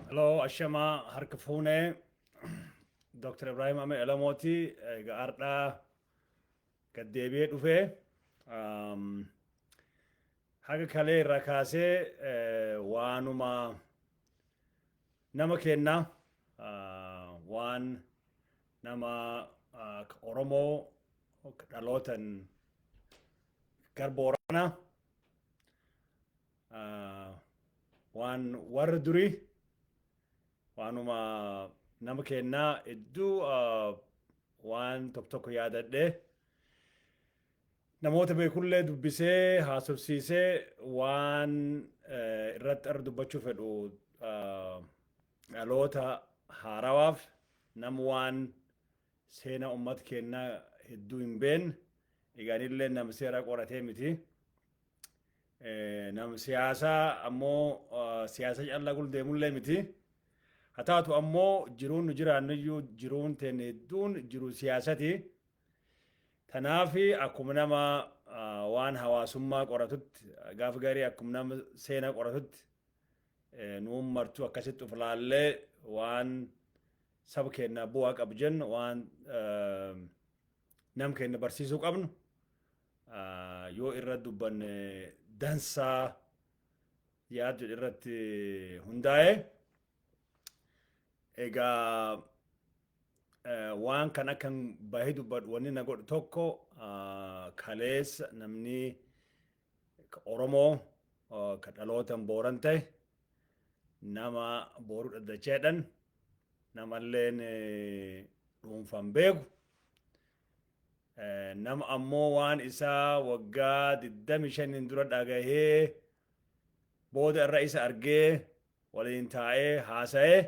Hello, Ashamaa harka fuunee Dr. Ibrahim Ame Elamooti. Egaa har'aa gad deebi'ee dhufee haga kalee irraa kaasee waanuma nama kennaa waan nama Oromoo dhalootan gar Booranaa waan warra durii waanuma nama kennaa hedduu waan tokko tokko yaadadhee namoota beekullee dubbisee haasofsiisee waan irratti arra dubbachuu fedhu dhaloota haarawaaf nama waan seenaa uummata keenyaa hedduu hin beekne. Egaanillee nama seera qoratee miti. Nama siyaasaa ammoo siyaasa callaa gul deemullee miti. Haa taatu ammoo jiruun nu jiraannuyyuu jiruun teenne hedduun jiruu siyaasati. Kanaaf akkuma nama waan hawaasummaa qoratutti, gaafa garii akkuma nama seenaa qoratutti, nuun martuu akkasitti of laallee waan saba keenya bu'aa qabu jennu, waan nam keenya barsiisuu qabnu yoo irra dubbanne dansaa yaad jedhu irratti hundaa'e. Egaa waan kan akkan bahee dubbadhu wanni na godhu tokko, kaleessa namni Oromoo ka dhalootan Booran ta'e, nama Booruu Dhaddachaa jedhan, namalleen dhuunfan beeku, nama ammoo waan isaa waggaa 25n dura dhagahee booda irra isa argee waliin taa'ee haasa'ee,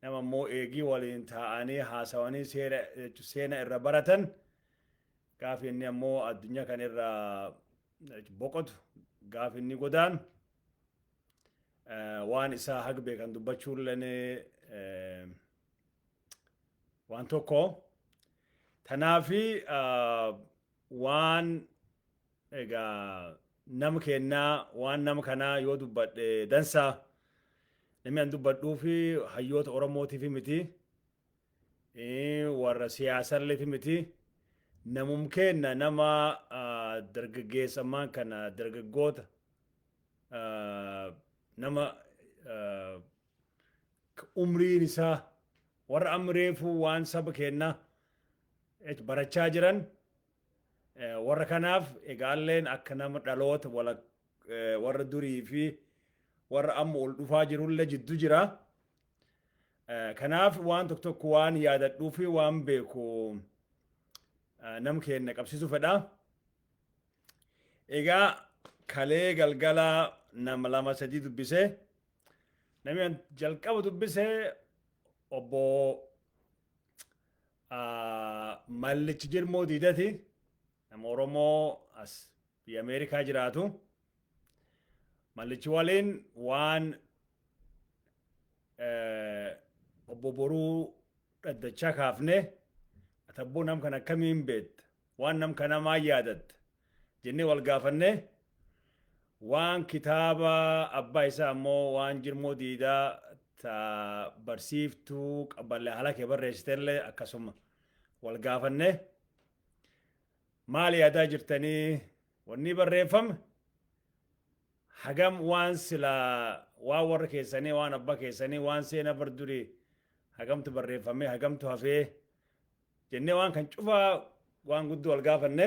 nama ammoo eegii waliin taa'anii haasawanii seena irra baratan, gaafi inni ammoo addunyaa kan irra boqotu, gaafi inni godaanu, waan isaa haga beekan dubbachuulleen waan tokko. Tanaafi waan egaa nama kennaa waan nama kanaa yoo dubbadhe dansaa. Namni an dubbadhuufi hayyoota Oromootiif miti, warra siyaasalleef miti, namum kenna, nama dargaggeessa ammaan kana, dargaggoota, nama umriin isaa warra amma reefuu waan saba kennaa barachaa jiran, warra kanaaf. Egaalleen akka nama dhaloota warra durii fi warra amma ol dhufaa jirullee jiddu jira. Kanaaf waan tokko tokko waan yaadadhuu fi waan beeku nam keenya qabsiisuu fedha. Egaa kalee galgala nama lama sadii dubbise. Namni jalqaba dubbise obbo Mallichi Jirmoo Diidati, nama Oromoo as biyya Ameerikaa jiraatu. Mallichi waliin waan obbo Boruu Dhaddachaa kaafne, atabboo nam kan akkamiin beekta, waan nam kana maal yaadatta jennee wal gaafanne. Waan kitaaba abbaa isaa ammoo waan Jirmoo Diidaa ta barsiiftuu Qabballee Halakee barreessitellee akkasuma wal gaafanne. Maal yaadaa jirtanii? Wanni barreeffame hagam? Waan silaa waan warra keessanii, waan abbaa keessanii, waan seenaa bar durii hagamtu barreeffame, hagamtu hafee jennee waan kan cufaa waan guddoo wal gaafanne.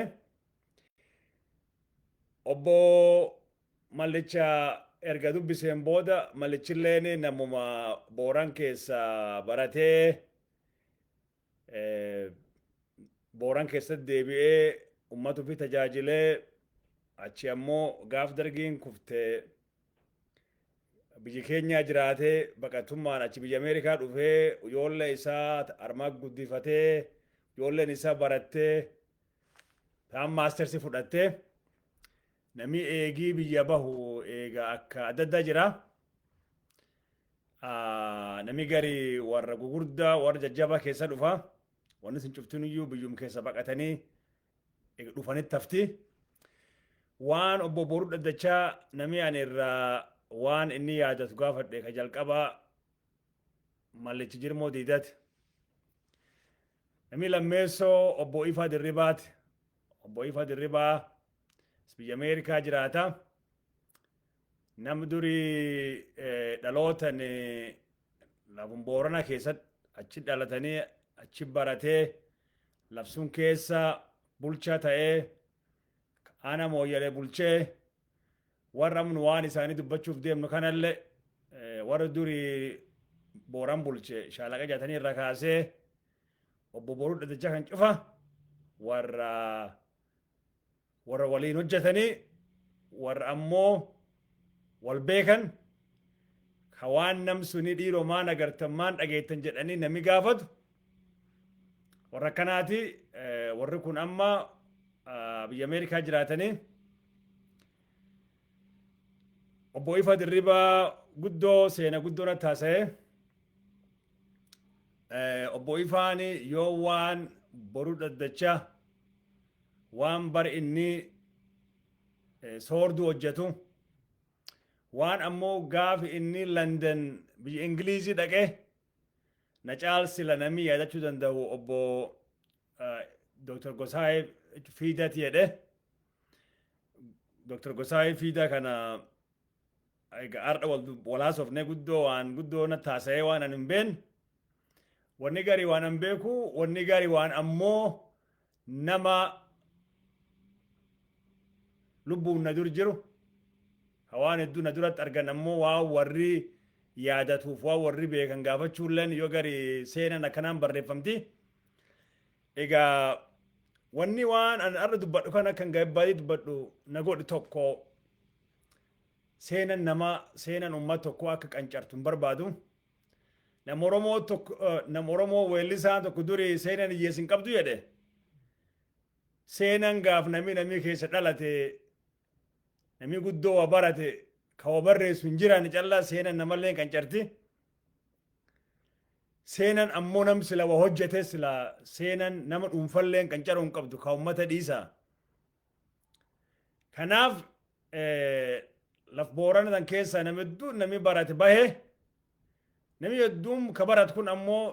Obbo Mallicha erga dubbiseen booda, Mallichilleen namuma Booran keessa baratee Booran keessatti deebi'ee uummata ofii tajaajilee, achi ammoo gaaf Dargiin kuftee biyya keenyaa jiraatee, baqatummaan achi biyya Ameerikaa dhufee, ijoollee isaa armaa guddifatee, ijoolleen isaa barattee ta'an mastersi fudhattee, namni eegii biyya bahu eega akka adda addaa jira. Namni gari warra gugurdaa, warra jajjabaa keessa dhufa. Wanni sun cuftiniyyuu biyyum keessa baqatanii dhufanitti hafti. Waan obbo Boruu Dhaddachaa namni ani irraa waan inni yaadatu gaafadhe ka jalqabaa Mallichi Jirmoo Diidati. Namni lammeessoo obbo Ifaa Dirribaati. Obbo Ifaa Dirribaa biyya Ameerikaa jiraata. Namni durii dhalootan lafun Boorana keessatti achi dhalatanii achi baratee, labsuun keessa bulchaa ta'ee, aanaa Mooyyalee bulchee, warra amnu waan isaanii dubbachuuf deemnu kanallee, warra durii Booran bulche Shaalaqa Jaatanii irra kaasee obbo Boruu Dhaddacha kan cufa warra waliin hojjetanii, warra ammoo wal beekan, ka waan nam suni dhiiroo maan agartan, maan dhageettan jedhanii nami gaafatu warra akkanaati. Warri kun amma biyya Ameerikaa jiraatanii. Obbo Ifa Dirribaa guddoo seena guddoo natti haasa'e. Obbo Ifaan yoo waan Boruu Dhaddacha, waan bar inni soorduu hojjetu, waan ammoo gaafi inni London biyya Ingilizii dhaqe na caalsila namni yaadachuu danda'u obbo Dr. Gosaayee Fiidati jedhe. Dr. Gosaayee Fiidaa kana egaa har'a wal haasofnee guddoo waan guddoo natti haasa'ee waan ani hin beekne. Wanni gari waan an beeku, wanni gari waan ammoo nama lubbuun na dur jiru waan hedduu na duratti argan, ammoo waan warri yaadatuuf waan warri beekan gaafachuulleen yoo gari seenan akkanaan barreeffamti. Egaa wanni waan an har'a dubbadhu kana kan gabaabaa dubbadhu na godhu tokko, seenan nama, seenan uummata tokko akka qancartu hin barbaadu. Nama Oromoo tokko, nama Oromoo weellisaa tokko durii "Seenan hiyyeessi hin qabdu" jedhe. Seenan gaaf namni keessa dhalate, namni guddoo waa barate ka waa barreessu hin jiran callaa seenan namallee qancarti. Seenan ammoo nam sila waa hojjete, sila seenan nama dhuunfallee qancaruu hin qabdu, ka uummata dhiisa. Kanaaf laf Boorana tan keessa namni hedduun namni barate bahe, namni hedduun ka barate kun ammoo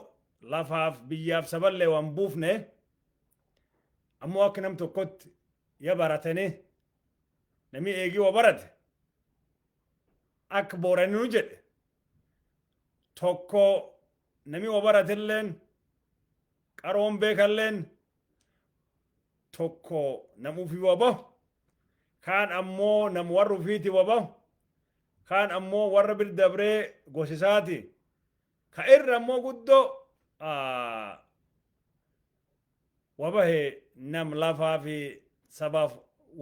lafaaf biyyaaf saballee waan buufne, ammoo akka nam tokkotti ya baratanii, namni eegii waa barate akka Booraninu jedhe tokko, namni waa baratelleen qaroon beekalleen tokko nam ufii waa bahu, kaan ammoo nam warra ufiiti waa bahu, kaan ammoo warra bir dabree gosisaati ka irra ammoo guddoo wa bahe, nam lafaa fi sabaaf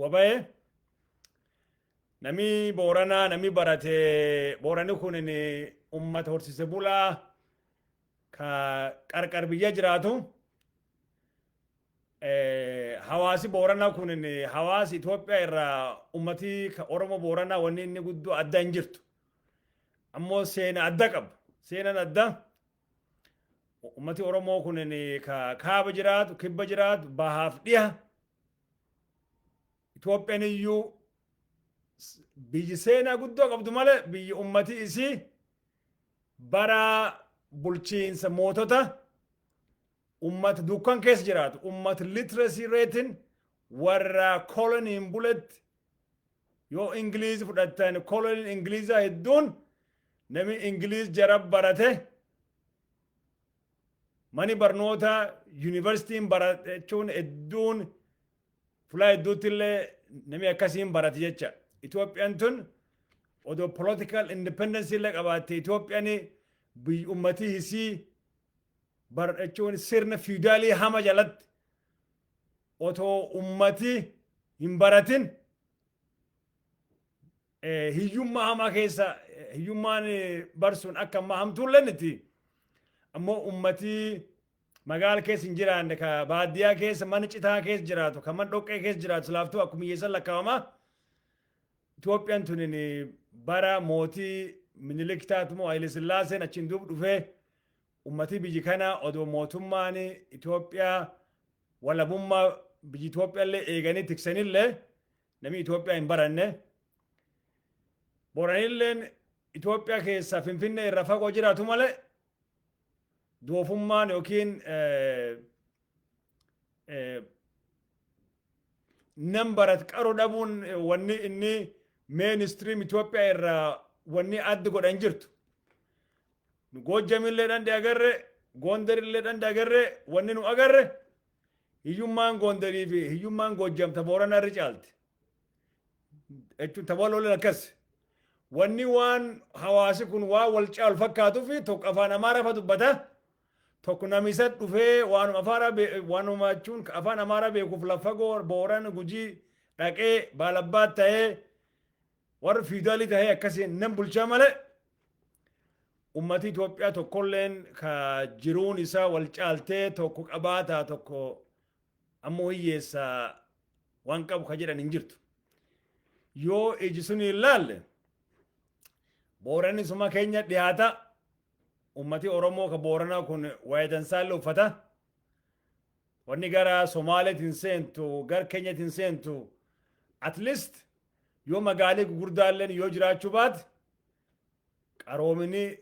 wa bahe. Nami Booranaa, nami barate Boorani kun ummata horsiise bulaa ka qarqar biyya jiraatu. Hawaasi Booranaa kun hawaasi Itoophiyaa irraa ummatii Oromoo Booranaa wanni inni guddoo adda hin jirtu. Ammoo seena adda qabu. Seenan adda. Ummati Oromoo kun ka kaaba jiraatu, kibba jiraatu, bahaaf dhiha. Itoophiyaan iyyuu biyyi seenaa guddoo qabdu malee, biyyi ummati isii bara bulchiinsa mootota ummata dukkan keessa jiraatu, ummata literacy rating warra koloniin buletti. Yoo Ingiliizi fudhattan, koloniin Ingiliizaa hedduun namni Ingiliiz jara barate, mani barnoota yuunivarsiitiin barachuun hedduun fulaa hedduutti illee namni akkasiin barate jecha. Itoophiyaan tun odoo political independence illee qabaatte, Itoophiyaan biyyi ummatii isii jechuun sirna fiidaalii hama jalatti otoo ummati hin baratin hiyyummaa hamaa keessa, hiyyummaan barsuun akka ammaa hamtuullee miti. Ammoo ummatii magaala keessa hin jiraanne, ka baadiyyaa keessa mana citaa keessa jiraatu, ka mana dhoqqee keessa jiraatu, silaaftuu akkuma hiyyeessan lakkaa'ama. Itoophiyaan tunin bara mootii Minilik taatu moo Haile Sillaaseen achiin duuba dhufee, ummatii biyyi kana odoo mootummaan Itoophiyaa walabummaa biyyi Itoophiyaa illee eeganii tiksanillee namni Itoophiyaa hin baranne. Booranilleen Itoophiyaa keessa Finfinnee irra fagoo jiraatu malee Doofummaan yookiin nam barat qaroo dhabuun wanni inni mainstream Itoophiyaa irraa wanni adda godhan jirtu. Nu Goojjamillee dhandhe agarre, Gondarillee dhandhe agarre, wanni nu agarre hiyyummaan Gondarii fi hiyyummaan Goojjam ta Booranaa irra caalti. Jechuun ta Walooleen akkas. Wanni waan hawaasi kun waan wal caalu fakkaatuu fi tokko afaan Amaaraa fa dubbata. Tokko namisa dhufee waanuma afaan waanuma jechuun afaan Amaaraa beekuuf lafa fagoo Booran, Gujii dhaqee baalabbaat ta'ee, warri fiidaalii ta'ee akkasiin nam bulchaa malee, ummati Itoophiyaa tokkolleen ka jiruun isaa wal caaltee, tokko qabaataa, tokko ammoo hiyyeessa waan qabu ka jedhan hin jirtu. Yoo iji sun hin laalle, Booranni suma keenya dhiyaata. Ummati Oromoo ka Booranaa kun waa'ee dansaallee uffata. Wanni gara Somaaleetiin seentu, gara Keenyatiin seentu, at least yoo magaalii gurguddaalleen yoo jiraachuu baate, qaroomini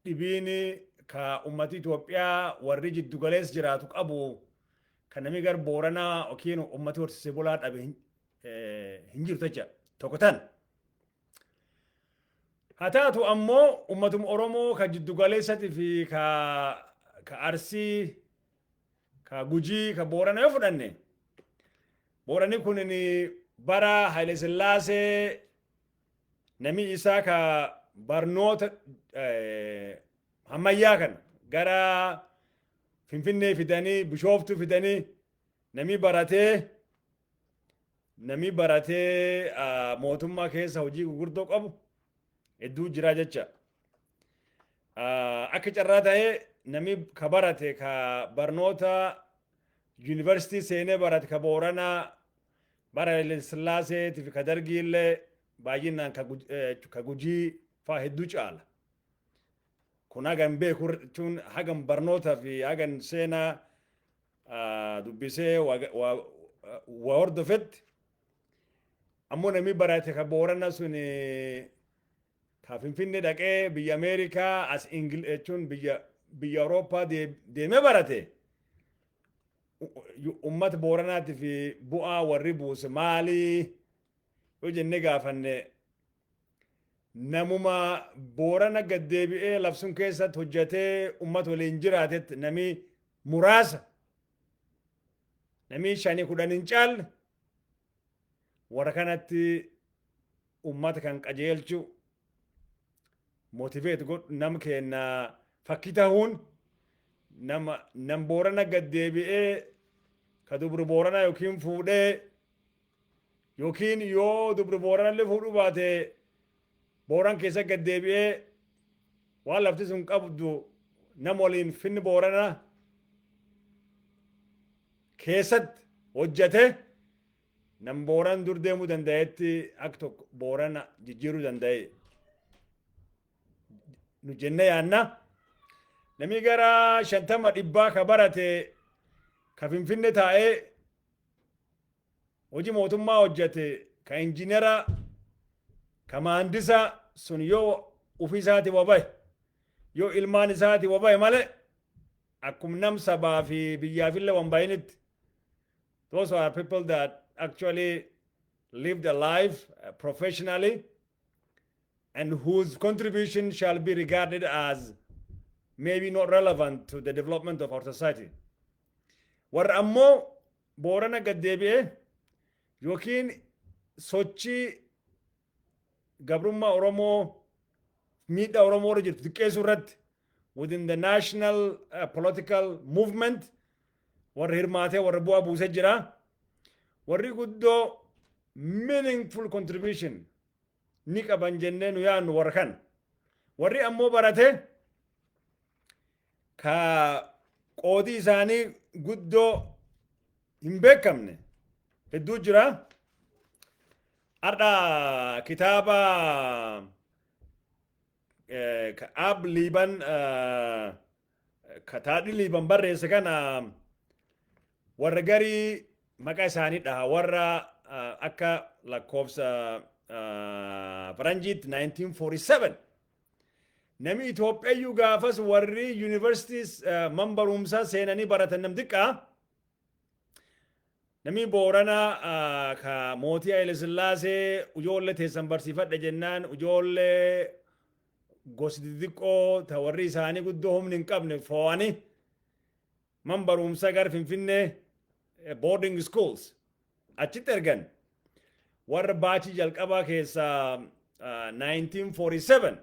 dhibiini ka ummati Itoophiyaa warri jiddu galeessa jiraatu qabu kan namni gara Booranaa yookiin ummati horsiisee bulaa dhabe hin jirtu jecha tokko tan. Haa taatu ammoo ummatuma Oromoo ka jiddu galeessatii fi ka Arsii, ka Gujii, ka Boorana yoo fudhanne, Booranni kun bara Haile Sillaasee nami isaa ka barnoota ammayyaa kana gara Finfinnee fidanii, Bishooftuu fidanii, nami baratee mootummaa keessa hojii gurguddoo qabu hedduu jira jecha. Akka carraa ta'ee nami ka barate, ka barnoota yuunivarsiitii seenee barate, ka Booranaa bara Haile Sillaaseetii fi ka Dargiillee baay'inaan ka Gujii faa hedduu caala. Kun hagan beeku jechuun hagan barnoota fi hagan seenaa dubbisee waa hordofetti, ammoo namni barate ka Boorana sun ka Finfinnee dhaqee, biyya Ameerikaa as Ingil jechuun biyya Awurooppaa deemee barate, ummata Booranaati fi bu'aa warri buuse maalii yoo jennee gaafanne, namuma Boorana gaddeebi'ee labsuun keessatti hojjetee ummata waliin jiraatetti nami muraasa, nami 5 10 hin caalle, warra kanatti ummata kan qajeelchu, motivate godhu, nam kenna fakkii tahuun nama nam Boorana gaddeebi'ee ka dubri Booranaa yookiin fuudhee, yookiin yoo dubri Booranallee fuudhuu baate, Booran keessa gaddeebi'ee waan lafti sun qabdu nam waliin finni Boorana keessatti hojjete, nam Booran dur deemuu danda'etti akka tokko Boorana jijjiiruu danda'e nu jenne yaanna. Namni gara 50 100 ka barate ka Finfinne taa'ee hojii mootummaa hojjete, ka injiinera, ka maandisa sun, yoo ofii isaati wabaye, yoo ilmaan isaati wabaye malee, akkum nam sabaa fi biyyaafillee waan baay'initti. Those are people that actually lived a life professionally and whose contribution shall be regarded as maybe not relevant to the development of our society. Warra ammoo Boorana gaddeebi'ee yookiin sochii gabrummaa Oromoo, miidhaa Oromoo irra jirtu xiqqeessuu irratti within the national political movement warra hirmaatee, warra bu'aa buusee jira. Warri guddoo meaningful contribution ni qaban jennee nu yaannu warra kana. Warri ammoo barate ka qoodii isaanii guddoo hin beekamne hedduu jira. Har'a kitaaba ka Ab Liiban, ka Taadhii Liiban barreesse kana, warra garii maqaa isaanii dhaha, warra akka lakkoofsa faranjiitti 1947 Nami Itoophiyayyuu gaafas warri yuunivarsiitii man barumsaa seenanii baratan nam xiqqaa. Namni Booranaa ka mootii Haile Sillaasee ijoollee teessan barsiifadha jennaan, ijoollee gosi xixiqqoo ta warri isaanii guddoo humni hin qabne fo'anii man barumsaa gara Finfinnee, boarding schools, achitti ergan. Warra baachii jalqabaa keessaa 1947,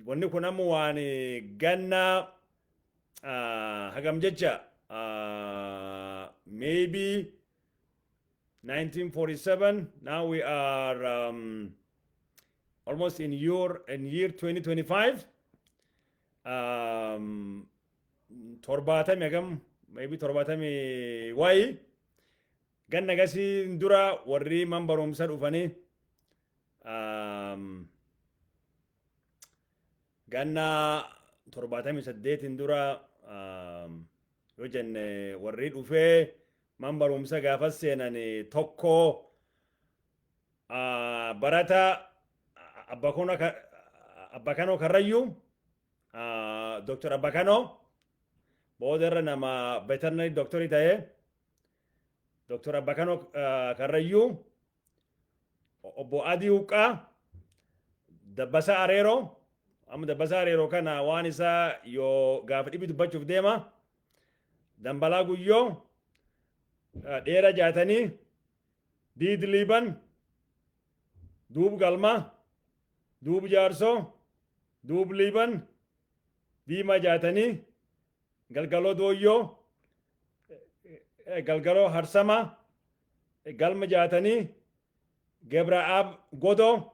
wanni kun amma waan ganna hagam jecha, maybe 1947, now we are almost in year 2025, 70 hagam, maybe 70 wayi ganna gasii dura warri man barumsa dhufanii, ganna 78n dura yoo jenne, warri dhufee man barumsa gaafas seenan tokko barata Abbakanoo Karrayyuu, Dr. Abbakanoo, boodarra nama veterinary doctorii ta'ee, Dr. Abbakanoo Karrayyuu, Obbo Adii Huqqaa, Dabbasaa Areeroo. Amma Dabbasaa Areeroo kana waan isaa yoo gaafa dhibi dubbachuuf deema. Dambalaa Guyyoo, Dheera Jaatanii, Diid Liiban, Duub Galma, Duub Jaarsoo, Duub Liiban, Diimaa Jaatanii, Galgaloo Dooyyoo, Galgaloo Harsama, Galma Jaatanii, Gebra'aab Godoo,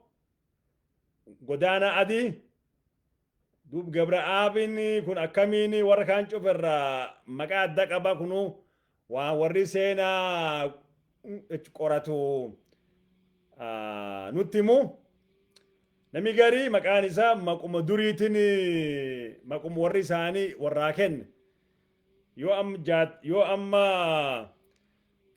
Godaana Adii. Duub Gebra'aabin kun akkamiin warra kaan cuferraa maqaa adda qaba? Kunu waan warri seenaa qoratu nutti himu. Namni garii maqaan isaa maquma duriitiin, maquma warri isaanii warraa kenne. Yoo amma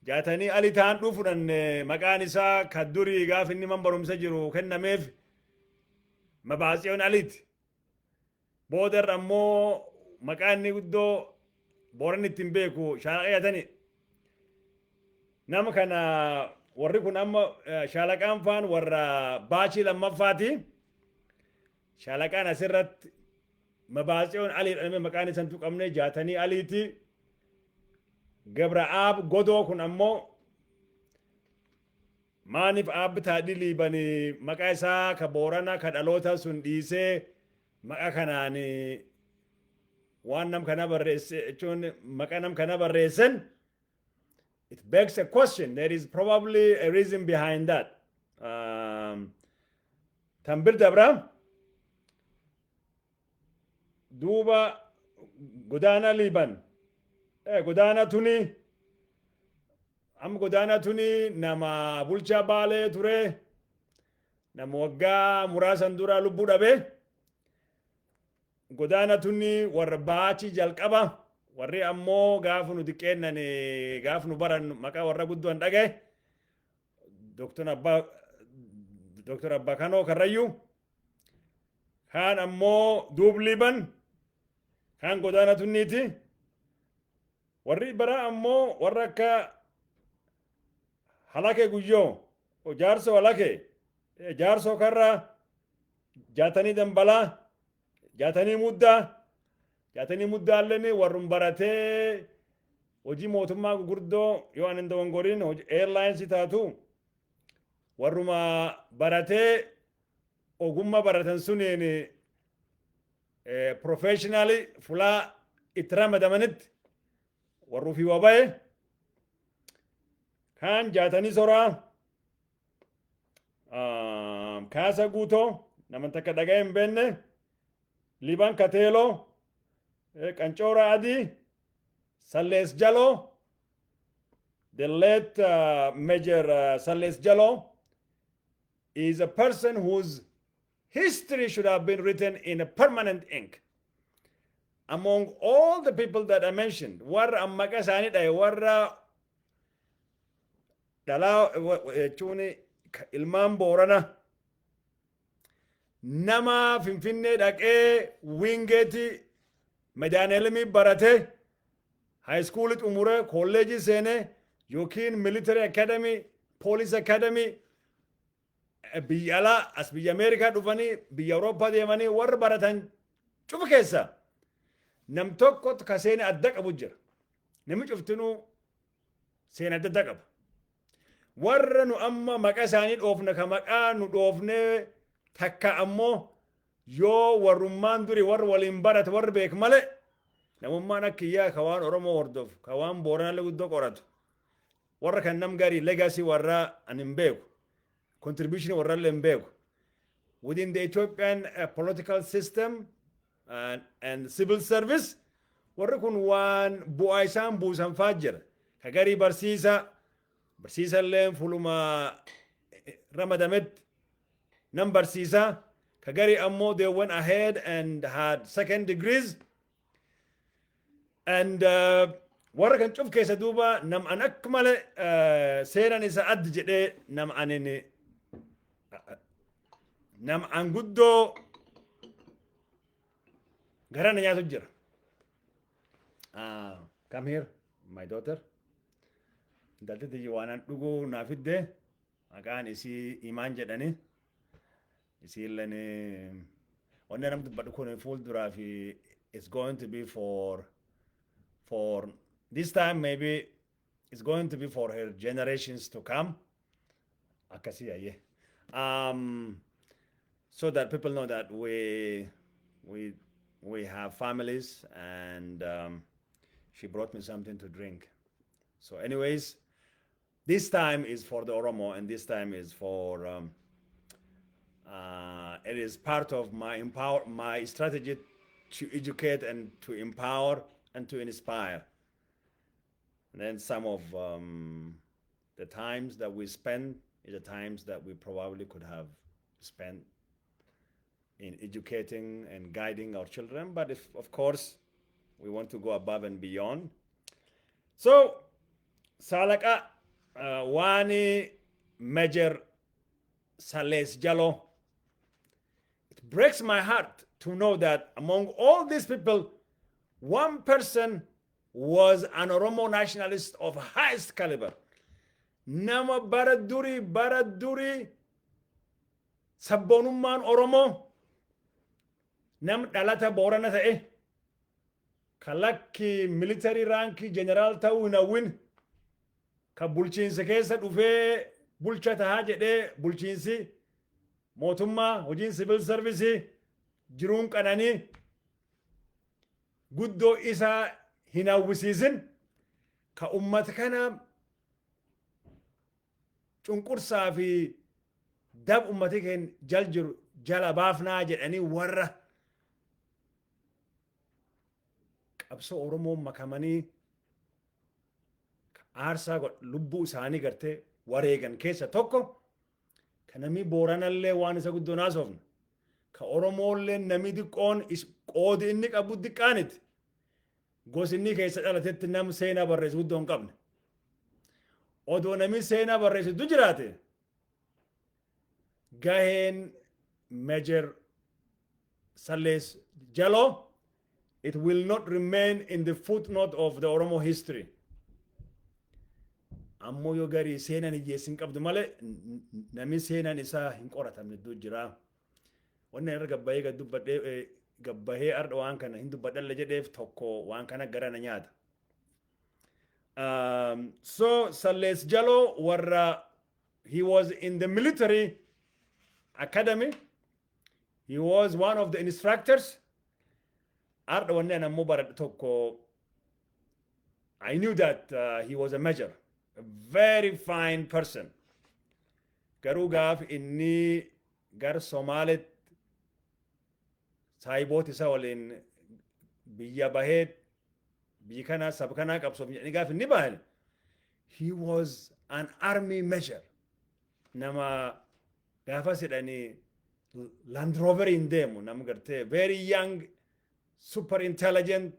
Jaatanii Ali ta'an fudhanne, maqaan isaa kan durii gaaf inni man barumsa jiru kennameef Mabaatsiyoon Aliiti. Boodarra ammoo maqaan inni guddoo Booranni ittiin beeku Shaalaqa Jaatanii. Nama kana warri kun amma shaalaqaan faan warra baachii lammaffaati. Shaalaqaan asirratti Mabaatsiyoon Alii jedhamee maqaan isan tuqamne Jaatanii Aliiti. Gabra'aab Godoo kun ammoo maaniif Aabbi Taadhii Liibanii maqaa isaa ka Boorana ka dhaloota sun dhiisee maqaa kanaan waan nam kana barreesse jechuun maqaa nam kana barreessan? It begs a question. There is probably a reason behind that. Tan bir dabra duuba Godaana Liiban, Godaana Tuni. Amma Godaana Tuni nama bulchaa Baalee ture, nama waggaa muraasan dura lubbuu dhabe. Godaana Tuni warra baachii jalqaba. Warri ammoo gaafa nu xiqqeennan, gaafa nu baran, maqaa warra guddoon dhagaye Dr. Abbaa Kanoo Karrayyuu, kaan ammoo Duub Liiban, kaan Godaana Tunniiti. Warri biraa ammoo warra akka Halake Guyyoo, Jaarsoo Halake, Jaarsoo Karraa, Jaatanii Dambalaa, Jaatanii Muddaa. Jaatanii Muddaalleen warrum baratee hojii mootummaa gurguddoo, yoo ani hin dogongoriin airlinesii taatu, warruma baratee ogummaa baratan suniin professionally fulaa itti ramadamanitti warra ofii wabaye. Kaan Jaatanii Soraa, Kaasa Guutoo, nama takka dhaga'ee hin beekne, Liban Kateeloo, Qancoora Adii, Sallees Jaloo, the late Major Salles Jaloo is a person whose history should have been written in a permanent ink. Among all the people that I mentioned, warra amma maqaa isaanii dhaye, warra dhalaa jechuun ilmaan Boorana Nama Finfinnee dhaqee Wingeeti Medaaneelamii barate, high school xumure, kolleejii seene yookiin military academy, police academy, biyya alaa as biyya Ameerikaa dhufanii, biyya Awurooppaa deemanii warra baratan cufa keessa nam tokkotu ka seena adda qabu jira. Namni cuftinuu seena adda adda qaba. Warra nu amma maqaa isaanii dhoofna, ka maqaa nu dhoofnee takka ammoo yoo warrummaan duri warra waliin barate warra beek malee, namummaan akka iyyaa ka waan Oromoo hordofu, ka waan Booranallee guddoo qoratu, warra kan nam garii legacy warra ani hin beeku, contribution warrallee hin beeku. Within the Ethiopian political system and civil service, warri kun waan bu'aa isaan buusan faa jira. Ka garii barsiisa, barsiisallee fuluma ramadametti nam barsiisa. Ka garii ammoo they went ahead and had second degrees. And warra kan cuf keessa duuba nam an akka malee seenan isa addi jedhee nam anin nam an guddoo gara na nyaatu jira. Come here, my daughter. Intalti tiyyi waan an dhuguu naa fidde, maqaan isii Imaan jedhani. Isiilleen wanni nam dubbadhu kun fuulduraa fi it's going to be for this time, maybe it's going to be for her generations to come. Akkasii ayyee. So that people know that we have families and she brought me something to drink. So anyways, this time is for the Oromo and this time is for it is part of my strategy to educate and to empower and to inspire. And then some of the times that we spend is the times that we probably could have spent in educating and guiding our children. But if, of course, we want to go above and beyond. So, Salaka Wani Major Sales Jalo, it breaks my heart to know that among all these people, one person was an Oromo nationalist of highest caliber. Nama bara durii sabboonummaan Oromoo nam dhalata Boorana ta'e kalakki military rank general ta'uu hin hawwin, ka bulchiinsa keessa dhufee bulcha tahaa jedhee, bulchiinsi mootummaa, hojiin civil service, jiruun qananii guddoo isaa hin hawwisiisin, ka ummata kana cunqursaa fi dab ummati keenya jal jiru jala baafnaa jedhanii warra qabsoo Oromoo makamanii aarsaa lubbuu isaanii gartee wareegan keessa tokko, ka namni Booranallee waan isa guddoo naasofne, ka Oromoollee namni xiqqoon qoodi inni qabu xiqqaaniti, gosi inni keessa dhalatetti nam seenaa barreessu guddoo hin qabne. Odoo namni seenaa barreessitu jiraate, gaheen Major Sales Jalo, it will not remain in the footnote of the Oromo history. Ammoo yoo garii seenaan hiyyeessi hin qabdu malee, namni seenaan isaa hin qoratamne iddoo jira. Wanni irra gabbayee gad dubbadhee gabbahee arda waan kana hin dubbadhalle jedheef tokko waan kana gara na nyaata. So Sales Jalo warra he was in the military academy. He was one of the instructors. Arda wanni an ammoo baradhe tokko, I knew that he was a major, a very fine person. Garuu gaaf inni gar Somaalitti saayiboota isa waliin biyya bahee, biyyi kana saba kanaa qabsoof jedhanii gaaf inni bahan, he was an army major. Nama gaafas jedhanii Land Rover hin deemu, nama gartee very young, super intelligent,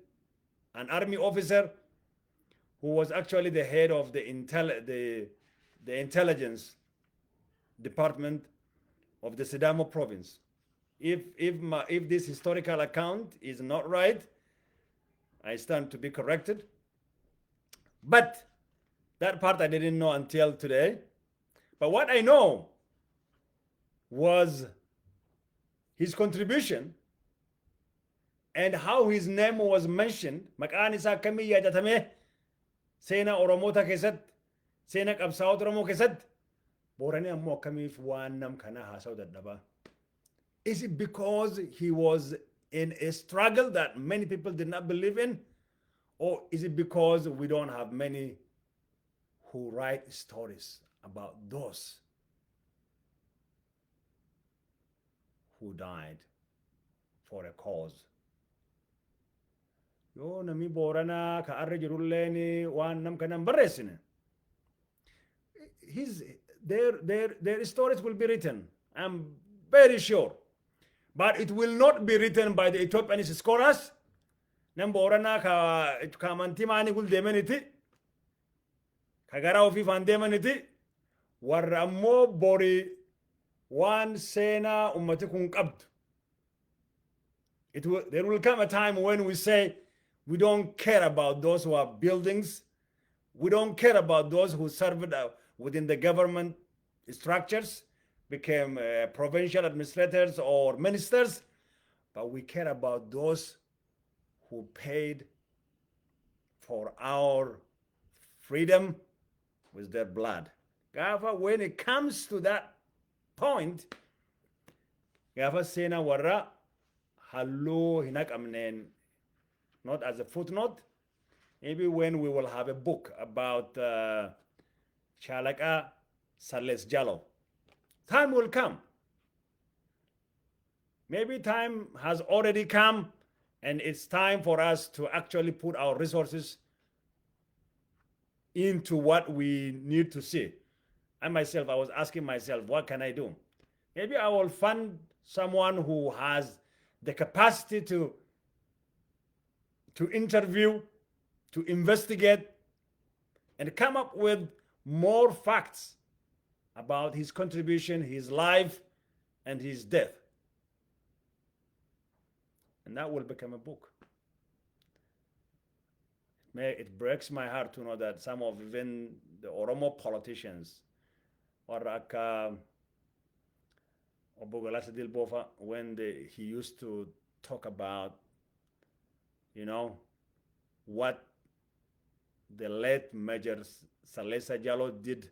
an army officer who was actually the head of the intelligence department of the Sidamo province. If this historical account is not right, I stand to be corrected. But that part I didn't know until today. But what I know was his contribution and how his name was mentioned. Maqaan isaa akkamii yaadatame seenaa Oromoota keessatti, seenaa qabsaa'ota Oromoo keessatti, Booranii ammoo akkamiif waan nam kanaa haasa'uu dadhabaa? Is it because he was in a struggle that many people did not believe in? Or is it because we don't have many who write stories about those who died for a cause? Yoo namni Booranaa ka arra jirulleen waan nam kana hin barreessine. Their stories will be written. I'm very sure. But it will not be written by the Ethiopian scholars. Nam Booranaa ka amantii maanii gul deemaniti. Ka gara ofii faan deemaniti. Warra ammoo bori waan seenaa ummati kun qabdu. There will come a time when we say we don't care about those who have buildings. We don't care about those who served within the government structures, became provincial administrators or ministers, but we care about those who paid for our freedom with their blood. Gaafa when it comes to that point, gaafa seenaa warra halluu hin haqamneen, not as a footnote, maybe when we will have a book about Shalaqa Salesa Jallo. Time will come. Maybe time has already come and it's time for us to actually put our resources into what we need to see. I myself, I was asking myself, what can I do? Maybe I will fund someone who has the capacity to interview, to investigate, and come up with more facts about his contribution, his life, and his death. And that will become a book. It breaks my heart to know that some of even the Oromo politicians, or akka Obbo Galasa Dilboo fa, when he used to talk about what the late Major Salesa Jallo did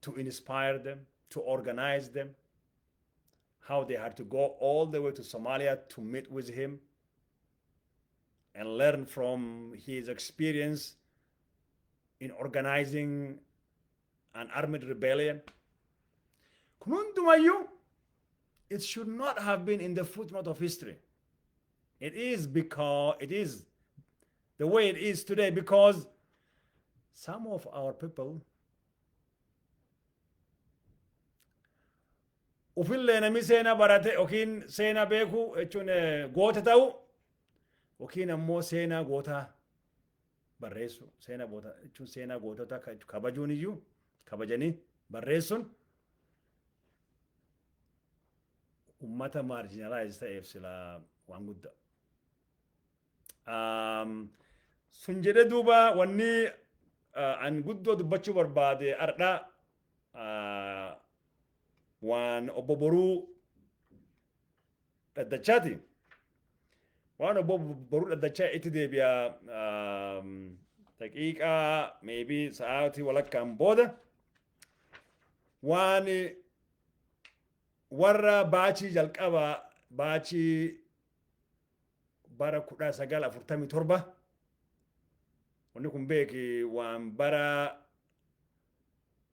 to inspire them, to organize them, how they had to go all the way to Somalia to meet with him and learn from his experience in organizing an armed rebellion. Kun hundumayyuu, it should not have been in the footnote of history. It is because it is the way it is today because some of our people ufillee namni seenaa barate yookiin seenaa beeku jechuun goota ta'u yookiin ammoo seenaa gootaa barreessu, seenaa goota jechuun seenaa gootota kabajuun iyyuu kabajanii barreessuun ummata marginalize ta'eef silaa waan guddaa. Sun jedhee duuba wanni an guddoo dubbachuu barbaade ardha waan Obbo Boruu Dhaddachaati. Waan Obbo Boruu Dhaddachaa itti deebi'a daqiiqaa maybe sa'aatii walakkaan booda, waan warra baachii jalqaba, baachii bara 1947. Wanni kun beeki waan bara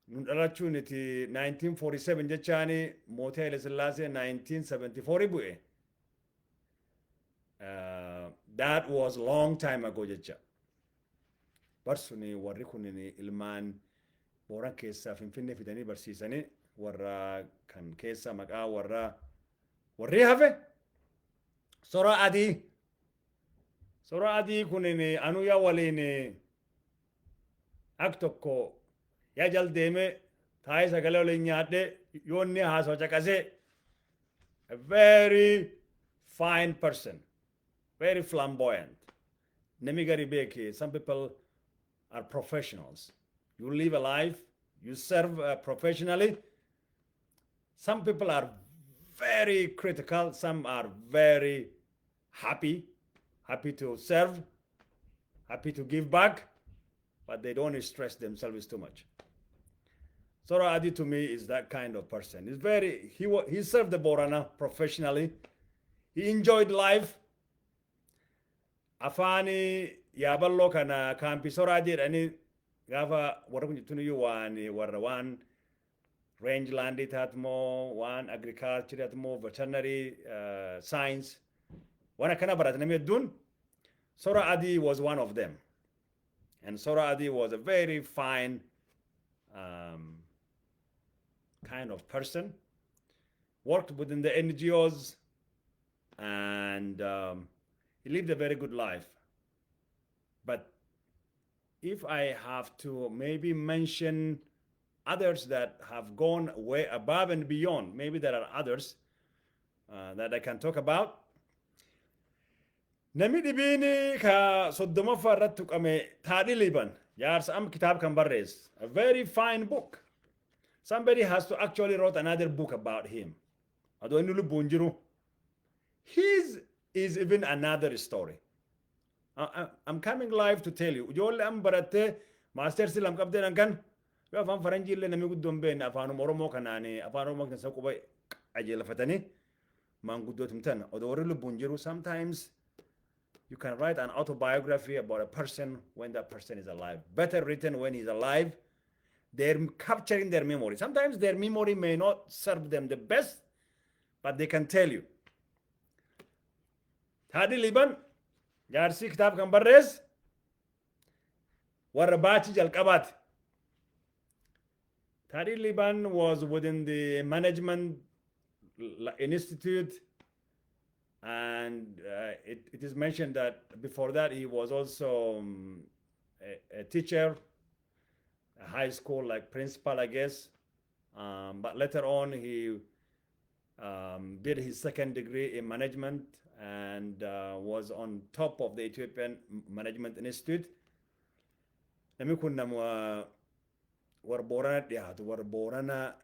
nun dhalachuun iti 1947 jechaani mootii Haile Sillaasee 1974 bu'e. That was long time ago jecha. Barsuni warri kunin ilmaan Booran keessaa Finfinnee fidanii barsiisanii warra kan keessa maqaa warra warri hafe Sora Adii. Sora Adii kunin anuya waliin ak tokko yaa jal deeme taa'ee sagalee waliin nyaadhe yoo inni haasawa caqasee A very fine person, very flamboyant. Nami gari beeki, some people are professionals. You live a life, you serve professionally. Some people are very critical, some are very happy, happy to serve, happy to give back, but they don't stress themselves too much. Sora Adi to me is that kind of person. He's very he served the Borana professionally. He enjoyed life. Afaani Yaaballoo kana kaampii Sora Adi jedhanii gaafa warra kun jettuun iyyuu waan warra waan range landii taatu moo, waan agriculture taatu moo, veterinary science waan akkana barate namni hedduun. Sora Adi was one of them. And Sora Adi was a very fine kind of person, worked within the NGOs, and he lived a very good life. But if I have to maybe mention others that have gone way above and beyond, maybe there are others that I can talk about. Namni dhibiin ka 30ffaa irratti tuqame Taadhi Liban, jaarsa amma kitaaba kan barreesse. A very fine book. Somebody has to actually wrote another book about him. Adoo inni lubbuun jiru. His is even another story. I'm coming live to tell you. Ijoollee amma barattee mastersii lam qabdee kan yoo afaan faranjii illee namni guddoon beekne, afaanuma Oromoo kanaan, afaan Oromoo keessa quba qajeelfatanii maanguddootum tana odoo warri lubbuun jiru. Sometimes you can write an autobiography about a person when that person is alive. Better written when he's alive. They're capturing their memory. Sometimes their memory may not serve them the best, but they can tell you. Taadhi Liban, jaarsii kitaaba kan barreesse, warra baachii jalqabaati. Taadhi Liban was within the management institute, and it is mentioned that before that he was also a teacher, a high school like principal, I guess. But later on he did his second degree in management and was on top of the Ethiopian Management Institute. Namni kun nama warra Boorana dhiyaatu, warra Boorana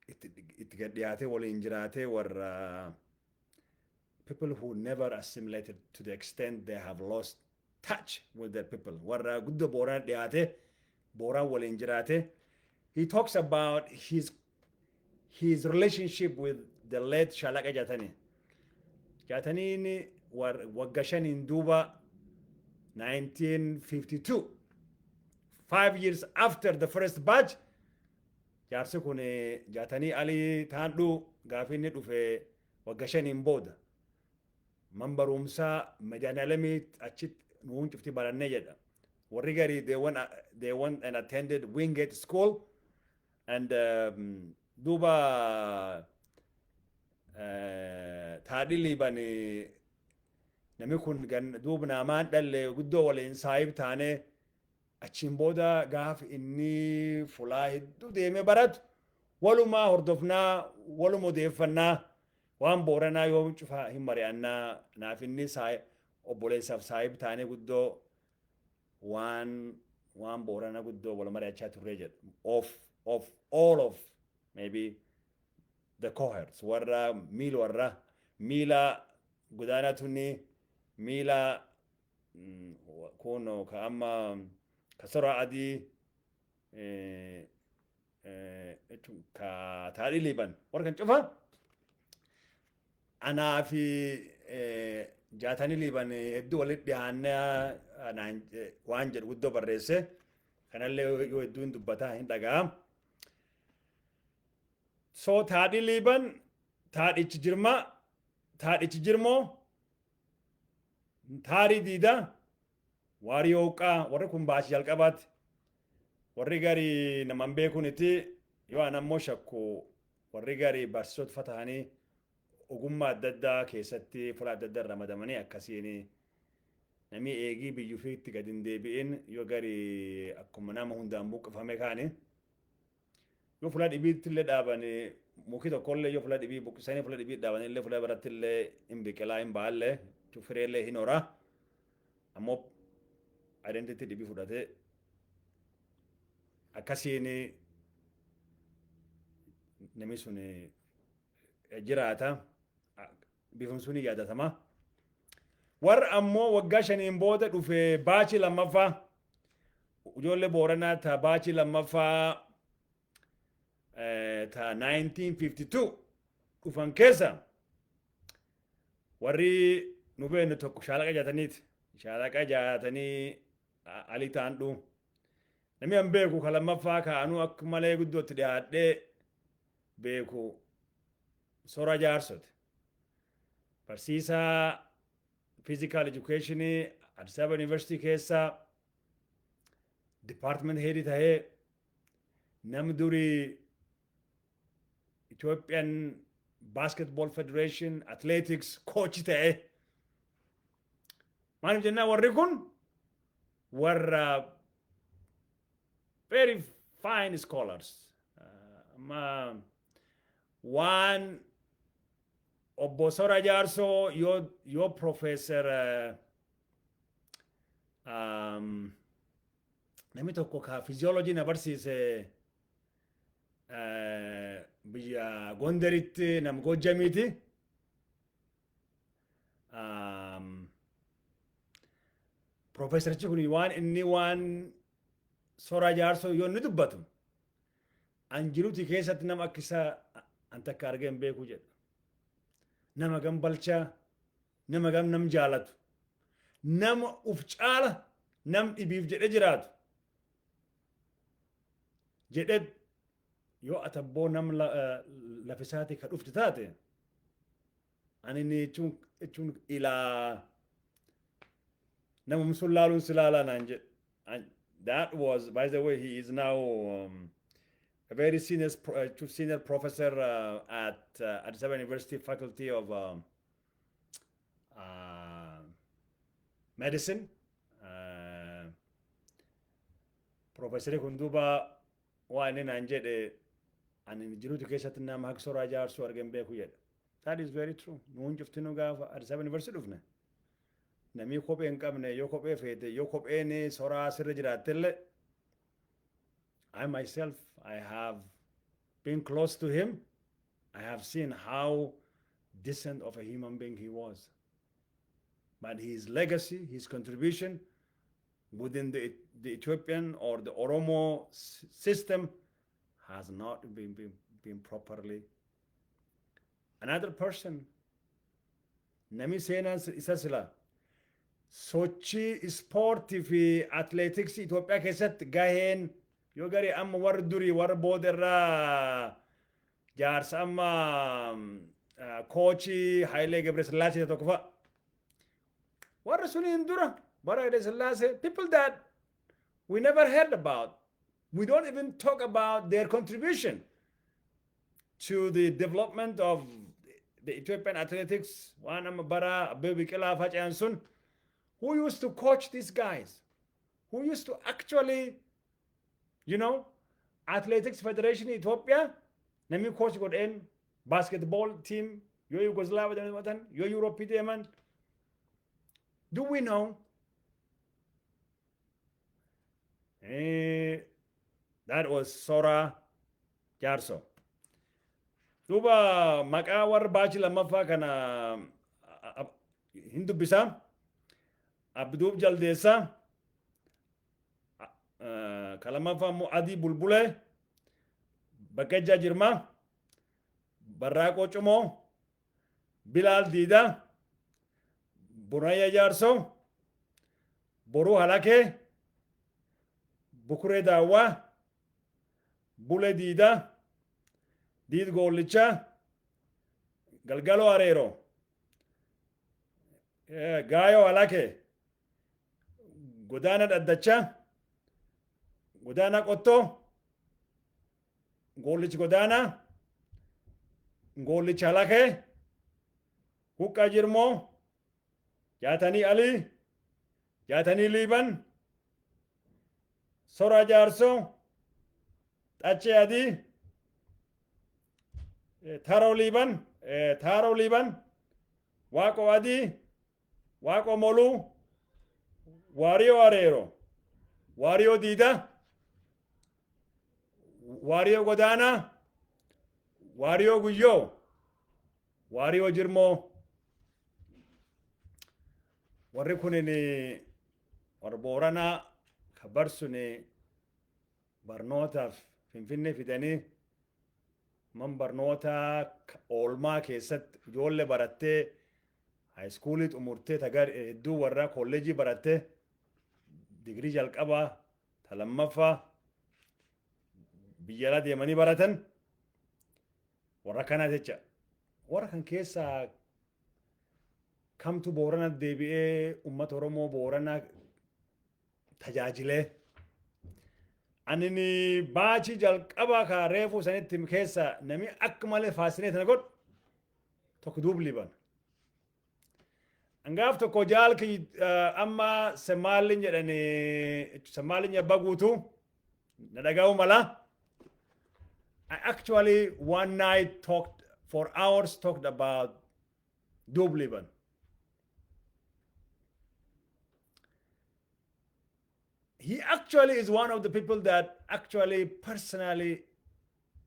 itti gad dhiyaatee waliin jiraatee, warra people who never assimilated to the extent they have lost touch with their people. Warra guddoo Boorana dhiyaatee Booraan waliin jiraate. He talks about his relationship with the late Shalaqa Jatani. Jataniin wagga 5n duuba, 1952, 5 years after the first batch, jaarsi kun Jaatanii Alii Taandhuu gaafi inni dhufe wagga 5n booda man barumsaa Madaalamii achitti nuun cufti barannee jedha. Warri garii they went and attended Wingate School and duuba Taadhi Liban namni kun duuba namaan dhalle guddoo waliin saayib taanee achiin booda gaaf inni fulaa hedduu deemee baratu walumaa hordofnaa, waluma odeeffannaa, waan Booranaa yoo cufa hin mari'annaa. Naaf inni obboleessaaf saayib taanee guddoo waan Booranaa guddoo wal mari'achaa turree jedha. Of all of maybe the cohorts, warra miil warra miila Godaanaa Tunni, miila kun ka amma ka Sora Adii, ka Taadhii Liiban, warra kan cufa anaa fi Jaatanii Liiban hedduu walitti dhiyaannaa waan jedhu guddoo barreesse. Kanallee yoo hedduu hin dubbataa hin dhaga'a. So Taadhii Liiban, Taadhichi Jirmaa, Taadhichi Jirmoo, Taarii Diidaa, Waarii Hooqqaa, warri kun baasii jalqabaatti. Warri garii naman beekuniti yoo an ammoo shakku, warri garii barsiisota ta'anii ogummaa adda addaa keessatti fuula adda addaa ramadamanii akkasiin namni eegii biyyuu fiitti gadi hin deebi'in yoo garii akkuma nama hundaan buqqifame kaani yoo fuula dhibiitti illee dhaaban. Muki tokkollee yoo fula dhibii buqqisanii fula dhibii dhaabanillee, fula birattillee hin biqilaa, hin ba'allee, fireellee hin horaa. Ammoo identity dhibii fudhatee akkasiin namni sun jiraata, bifum suni yaadatama. Warra ammoo waggaa 5n booda dhufe, batch lammaffaa, ijoollee Booranaa ta batch lammaffaa ta 1952 dhufan keessa warri nu beeknu tokko Shaalaqa Jaataniiti. Shaalaqa Jaatanii Alii Taandhuu. Namni an beeku ka lammaffaa kaanuu akka malee guddootti dhiyaadhee beeku Sora Jaarsote. Barsiisaa physical education Addis Ababa University keessa department head tahee, namni durii Ethiopian Basketball Federation athletics coach ta'e. Maaliif jennaan, warri kun warra very fine scholars. Amma waan obbo Sora Jaarsoo yoo professor namni tokko ka physiology na barsiise biyya Gondaritti, nam Gojjamiiti. Professorichi kun waan inni waan Sora Jaarsoo yoo inni dubbatu, "An jiruuti keessatti nama akka isaa an takka argee hin beeku," jedha. Nama gam balchaa, nama gam nam jaalatu, nama uf caala nam dhibiif jedhe jiraatu jedhe. Yoo atabboo nam lafisaati ka dhufti taate, ani inni jechuun ilaa namum sun laaluun si laalaa naan jedhe. That was, by the way, he is now a very senior professor at Addis Ababa University Faculty of Medicine. Professor kun duuba waan inni naan jedhe, "Ani jiruutu keessatti nama akka Soraa Jaarsoo argeen beeku," jedha. That is very true. Nuun cuftinu gaafa Addis Ababa University dhufne, namni kophee hin qabne yoo kophee feete, yoo kopheen Soraa sirra jiraattellee. I myself, I have been close to him. I have seen how decent of a human being he was. But his legacy, his contribution within the Ethiopian or the Oromo system has not been properly. Another person, nami seenaan isa sila sochii ispoortii fi atleetiksii Itoophiyaa keessatti gaheen yoo garii amma warri durii, warra booda irraa jaarsa amma coach Hayilee Gebresillaasee tokko fa'a. Warra suniin dura bara Hayilee Sillaasee, people that we never heard about. We don't even talk about their contribution to the development of the Ethiopian athletics. Waan amma bara Abbebe Biqilaa faca'an sun, who used to coach these guys? Who used to actually Athletics Federation Ethiopia, namni coach godheen, basketball team yoo Yugoslavia deeman, yoo Europe deeman. Do we know? That was Sora Jaarso. Duuba maqaa warra batch lammaffaa kana hin dubbisaa. Abduub Jaldeessaa. Ka lammaffaa immoo Adii Bulbulee. Baqqajjaa Jirmaa. Barraaqoo Cumoo. Bilaal Diidaa. Bunayya Jaarsoo. Boruu Halakee. Bukuree Daawwaa. Bulee Diidaa. Diid Goollichaa. Galgaloo Areeroo. Gaayoo Halakee. Godaana Dhaddachaa. Godaana Qottoo. Goollichi Godaanaa. Goollichi Halakee. Huqqaa Jirmoo. Jaatanii Alii. Jaatanii Liiban. Soraa Jaarsoo. Xachee Adii. Taaroo Liiban, Taaroo Liiban, Waaqoo Adii, Waaqoo Moluu, Waariyoo Areero, Waariyoo Diida, Waariyoo Godaanaa, Waariyoo Guyyoo, Waariyoo Jirmoo. Warri kunin warra Booranaa ka barsuni barnootaaf Finfinnee fidanii man barnootaa oolmaa keessatti ijoollee barattee, high schoolii xumurtee, tagar hedduu warra kolleejii barattee, digirii jalqabaa, ta lammaffaa biyya alaa deemanii baratan warra kanaa jecha. Warra kan keessaa kamtu Boorana deebi'ee uummata Oromoo Booranaa tajaajilee? Ani baachii jalqabaa ka reefuu sanitti keessa nami akka malee fascinate na godhu tokko Duub Liiban. Angaaf tokko jaalki amma Semaalin jedhani, Semaalin abbaa guutuu na dhaga'uu mala. I actually one night talked for hours, talked about Duub Liiban. He actually is one of the people that actually personally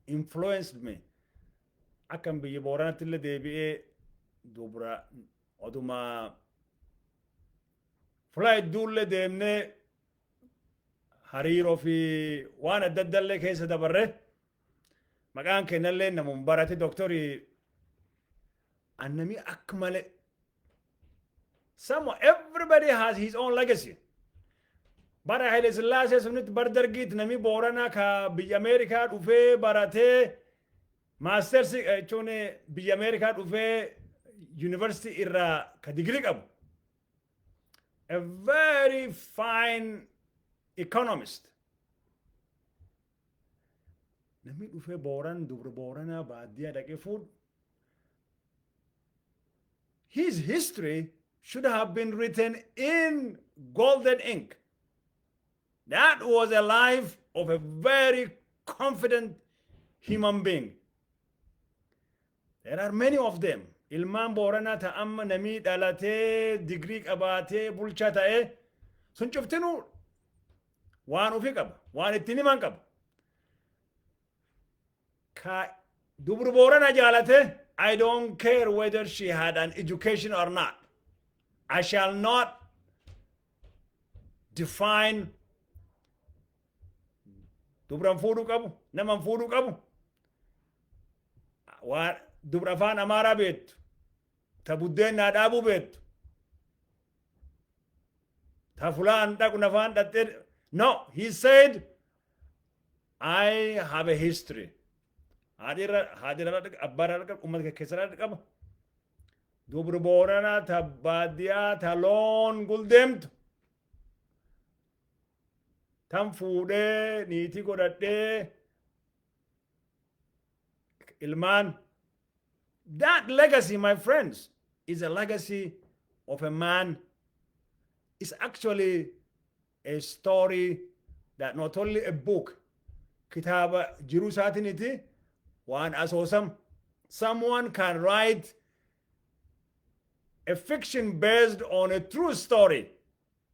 influenced me. Akkan biyya Booranatti illee deebi'ee dubra oduma fulaa hedduullee deemnee hariiroo fi waan adda addallee keessa dabarre, maqaan kennallee namun barate doktorii annami akka malee. Some everybody has his own legacy. Bara Haile Sillaasee sunitti, bar Dargiitti, namni Booranaa ka biyya Ameerikaa dhufee baratee masters jechuun biyya Ameerikaa dhufee yuunivarsiitii irraa ka digirii qabu. A very fine economist. Namni dhufee Booran dubra Booranaa baadiyyaa dhaqee fuudhu. His history should have been written in golden ink. That was a life of a very confident human being. There are many of them. Ilmaan Booranaa ta amma namii dhalatee digrii qabaatee bulchaa ta'ee sun cuftinuu waan ofii qaba, waan ittiin himan qaba. Ka dubru Booranaa jaalate, I don't care whether she had an education or not. I shall not define dubran fuudhuu qabu, naman fuudhuu qabu. Waan dubra afaan Amaaraa beektu, ta buddeen naa dhaabuu beektu, ta fulaan dhaqu nafaan dhattee. No, he said, "I have a history." Haadhirra haadhirra abbaarra qaba, uummata keessarra qaba. Dubri Booranaa ta baadiyyaa ta loon guldeemtu tan fuudhee niitii godhadhee ilmaan. That legacy, my friends, is a legacy of a man. It's actually a story that not only a book, kitaaba jiruu isaatiniti waan asoosam. Someone can write a fiction based on a true story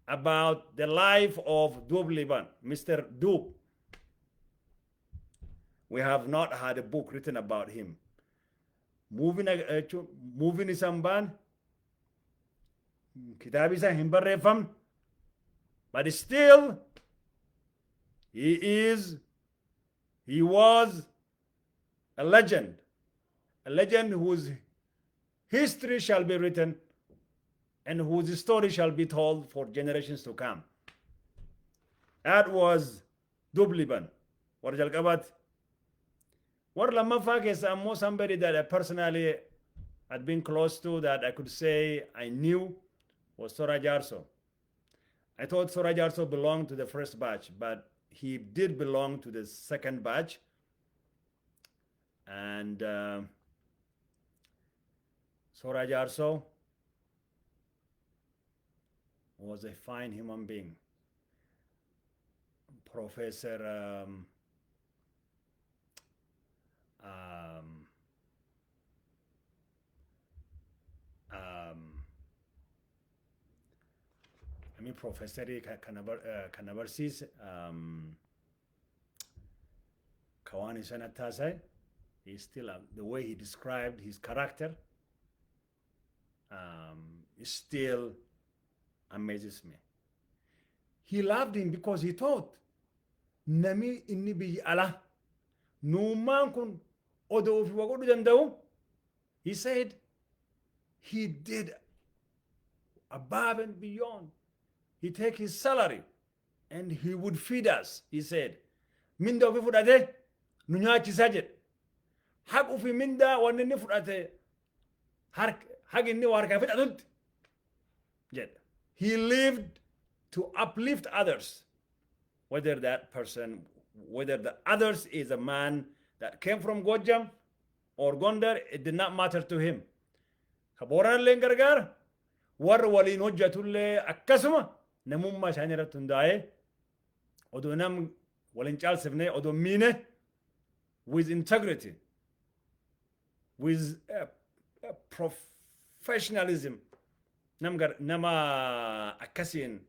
about the life of Dub Liban, Mr. Dub. We have not had a book written about him. Moving isaan baan kitaabi isaa hin barreeffamne, but still he was a legend, a legend whose history shall be written and whose story shall be told for generations to come. That was Dub Liban, warra jalqabaati. Warra lammaffaa keessa ammoo somebody that I personally had been close to, that I could say I knew, was Sora Jarso. I thought Sora Jarso belonged to the first batch, but he did belong to the second batch. And Sora Jarso was a fine human being. Professor Namni professorii kana barsiise ka waan isa natti haasa'e, he still the way he described his character still amazes me. He loved him because he thought nami inni biyya alaa nuummaan kun odoo ofii waa godhuu danda'u. He said he did above and beyond. He take his salary and he would feed us, he said. Minda ofii fudhate nu nyaachisaa jedhe. Haq ofii mindaa wanni inni fudhate haq inni waa harkaa fixatutti jedhe. He lived to uplift others, whether that person, whether the others is a man that came from Gojam or Gondar, it did not matter to him. Ka Booranallee gargaara, warra waliin hojjetullee akkasuma namummaa isaanii irratti hundaa'ee odoo nam waliin caalsifne, odoo miine, with integrity, with professionalism, nama akkasiin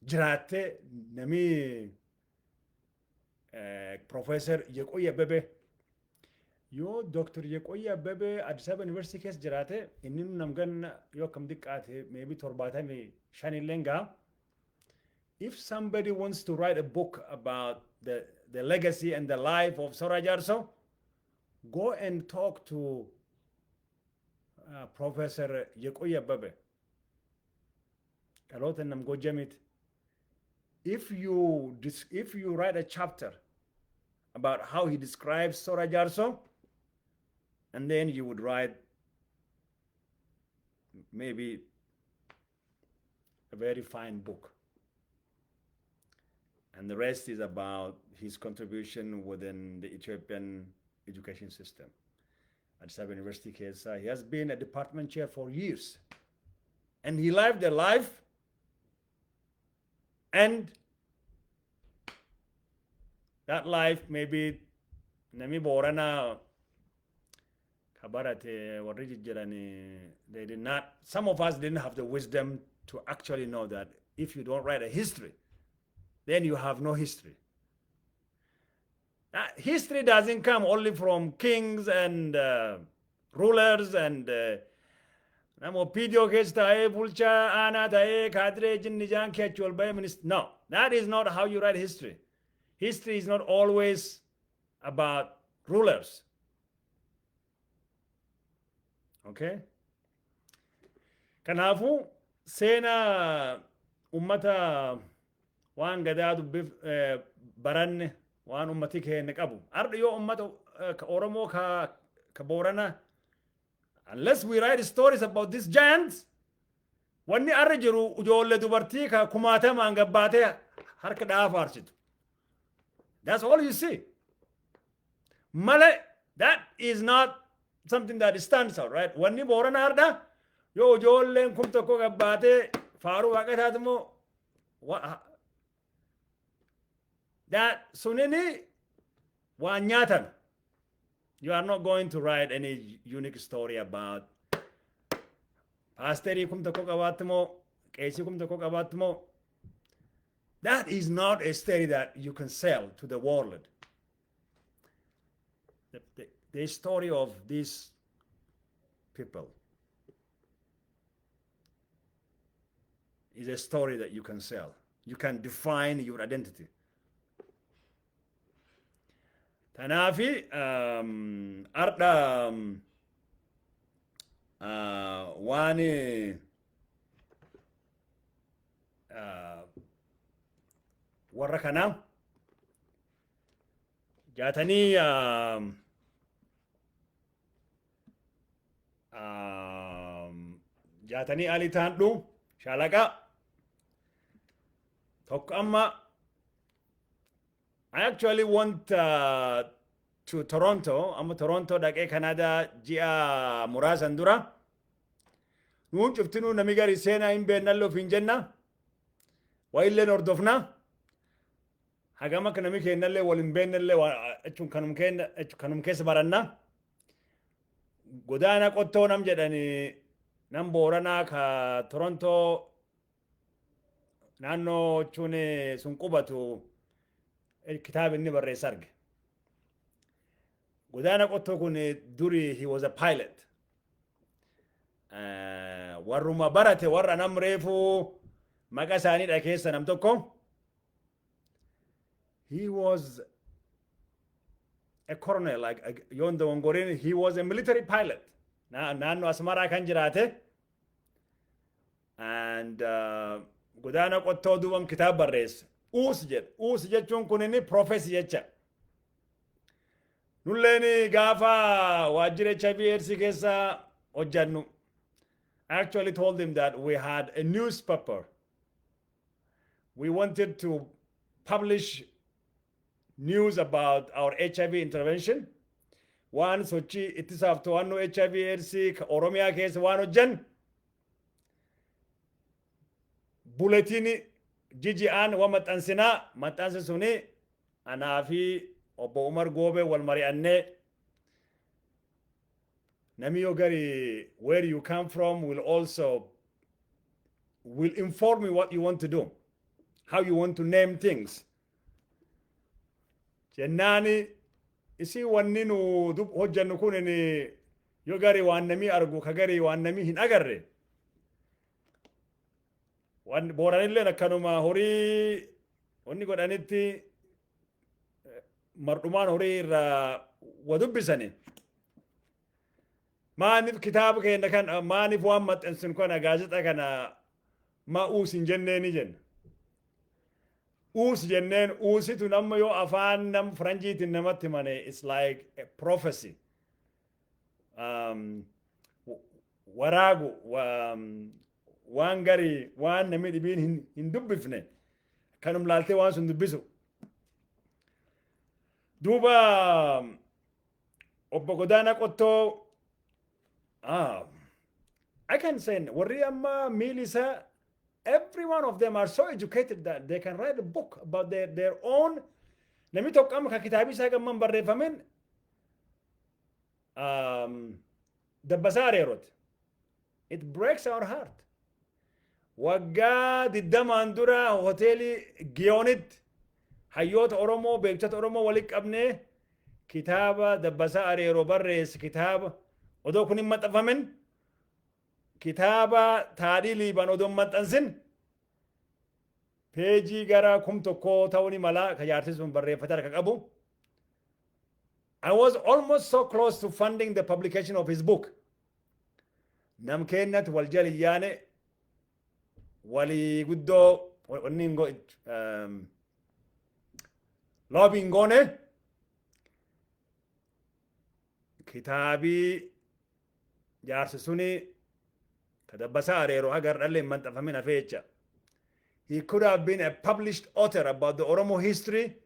jiraattee nami Professor Yeqoyye Abbebe. Yoo Dr. Yeqoyye Abbebe Addis Ababa University keessa jiraate, inni nam ganna yoo akkam xiqqaate maybe 75 illee gaha. If somebody wants to write a book about the legacy and the life of Sora Jarso, go and talk to Professor Yeqoyye Abbebe. Dhaloota nam Gojjamiti. If you write a chapter about how he describes Sora Jarso, and then you would write maybe a very fine book. And the rest is about his contribution within the Ethiopian education system. Addis Ababa University keessa, he has been a department chair for years. And he lived a life, and that life maybe nami Boorana ka barate warri jijjiirani, they did not, some of us didn't have the wisdom to actually know that if you don't write a history, then you have no history. History doesn't come only from kings and rulers and nama OPDO keessa taa'ee bulchaa aanaa ta'ee kaadiree jinni jaan keechi ol bahee No, that is not how you write history. History is not always about rulers. Okay? Kanaafuu seenaa ummata waan gadaa dubbif baranne, waan ummati keenya qabu. Arda yoo ummata ka Oromoo ka Boorana, unless we write stories about these giants, wanni arra jiru ijoollee dubartii ka kumaatamaan gabbaatee harka dhahaa faarsitu. That's all you see. Male, that is not something that stands out, right? Wanni Boorana arda yoo ijoolleen 1000 gabbaatee faaruu waaqa taate immoo that sunini waan nyaatan. You are not going to write any unique story about paasterii 1000 qabaatti moo qeesii 1000 qabaatti moo. That is not a story that you can sell to the world. The story of these people is a story that you can sell. You can define your identity. Tanaafi ardha waan warra kanaa jaatanii jaatanii alii taandhu shaalaqa tokko amma. I actually went to Toronto. Amma Toronto dhaqee Canada ji'a muraasan dura. Nuun cuftinuu nami gari seenaa hin beennallee ofiin jenna. Waayilleen hordofna. Hagam akka nami keennallee wal hin beennallee jechuun kanum keessa baranna. Godaana Qottoo nam jedhani, nam Booranaa ka Torontoo naannoo jechuun sun qubatu, kitaaba inni barreesse arge. Godaana Qottoo kun duri he was a pilot. Warruma barate, warra nam reefuu maqa isaanii keessa nam tokko. He was a colonel, like yoon dogongoriin, he was a military pilot. Naannoo Asmaraa kan jiraate. And Godaana Qottoo duubam kitaaba barreesse. Uus jedha. Uus jechuun kun inni prophecy jecha. Nulleen gaafa waajjira HIV AIDS keessa hojjannu, I actually told him that we had a newspaper. We wanted to publish news about our HIV intervention. Waan sochii ittisaaf to'annoo HIV AIDS Oromiyaa keessa waan hojjan bulletin jiji'aan waan maxxansinaa. Maxxansi suni anaa fi obbo Umar Goobee wal mari'annee, namni yoo gari where you come from will also will inform you what you want to do, how you want to name things. Jennaani isii wanni nu hojjannu kun yoo gari waan namii argu ka gari waan namii hin agarre. Waan Booranilleen akkanuma horii wanni godhanitti mardhumaan horii irraa wa dubbisani. Maaniif kitaaba keenya kan, maaniif waan maxxansin kana, gaazexaa kana ma uus hin jenneeni jenna. Uus jenneen, uusitu nama yoo afaan nam faranjiitiin namatti himane, it's like a prophecy. Waraagu waan garii waan namni dhibiin hin dubbifne kanum laaltee waan sun dubbisu. Duuba obbo Godaana Qottoo, I can say warri amma miil isaa, every one of them are so educated that they can write a book about their own. Namni tokko amma ka kitaabii isaa gamman barreeffamin Dabbasaa Areerooti. It breaks our heart. Waggaa 20n dura hoteelii Giyoonitti hayyoota Oromoo, beektota Oromoo walitti qabnee, kitaaba Dabbasaa Areeroo barreesse, kitaaba odoo kun hin maxxanfamin, kitaaba Taadhii Liiban odoo hin maxxansin, peejii gara 1000 ta'uu ni mala ka jaarsi sun barreeffate harka qabu. I was almost so close to funding the publication of his book. Nam keenyatti wal jaliyyaane walii guddoo wanni hin lobby hin goone. Kitaabii jaarsi suni ka Dabbasaa Areeroo haga har'allee hin maxxanfamin hafee jecha. He could have been a published author about the Oromo history,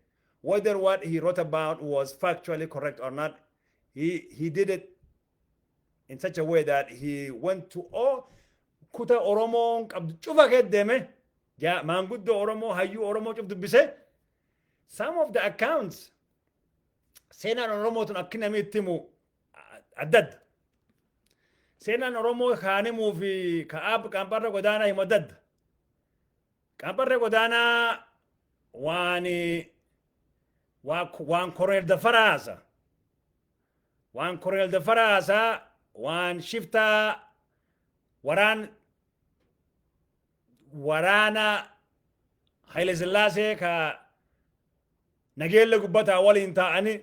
whether what he wrote about was factually correct or not. He did it in such a way that he went to all kuta Oromoon qabdu cufa kee deeme, maanguddoo Oromoo, hayyuu Oromoo cuf dubbise. Some of the accounts, seenaan Oromoo tun akki namni itti himu adda adda. Seenaan Oromoo kaanimuu fi ka'aab Qaamparra Godaanaa himu adda adda. Qaamparra Godaanaa waan Koroneel Daffaraasa. Waan Koroneel Daffaraasa, waan shiftaa waraana Haile Sillaasee ka nageella gubbataa waliin taa'anii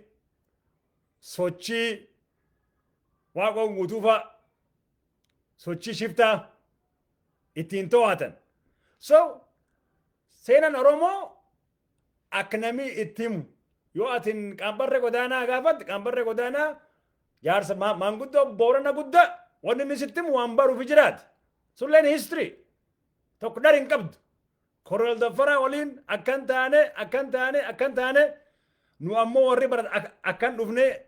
sochii Waaqoon Guutuufa, sochii shiftaa ittiin to'atan. So seenaan Oromoo akka namni itti himu, yoo atin Qaambarree Godaanaa gaafatte, Qaambarree Godaanaa jaarsa maanguddoo Boorana guddaa, wanni inni sitti himu waan baruuf jiraati. Sulleen history tokko dhar hin qabdu. Koronel Daffaraa waliin akkan taane, akkan taane, akkan taane. Nu ammoo warri barat akkan dhufne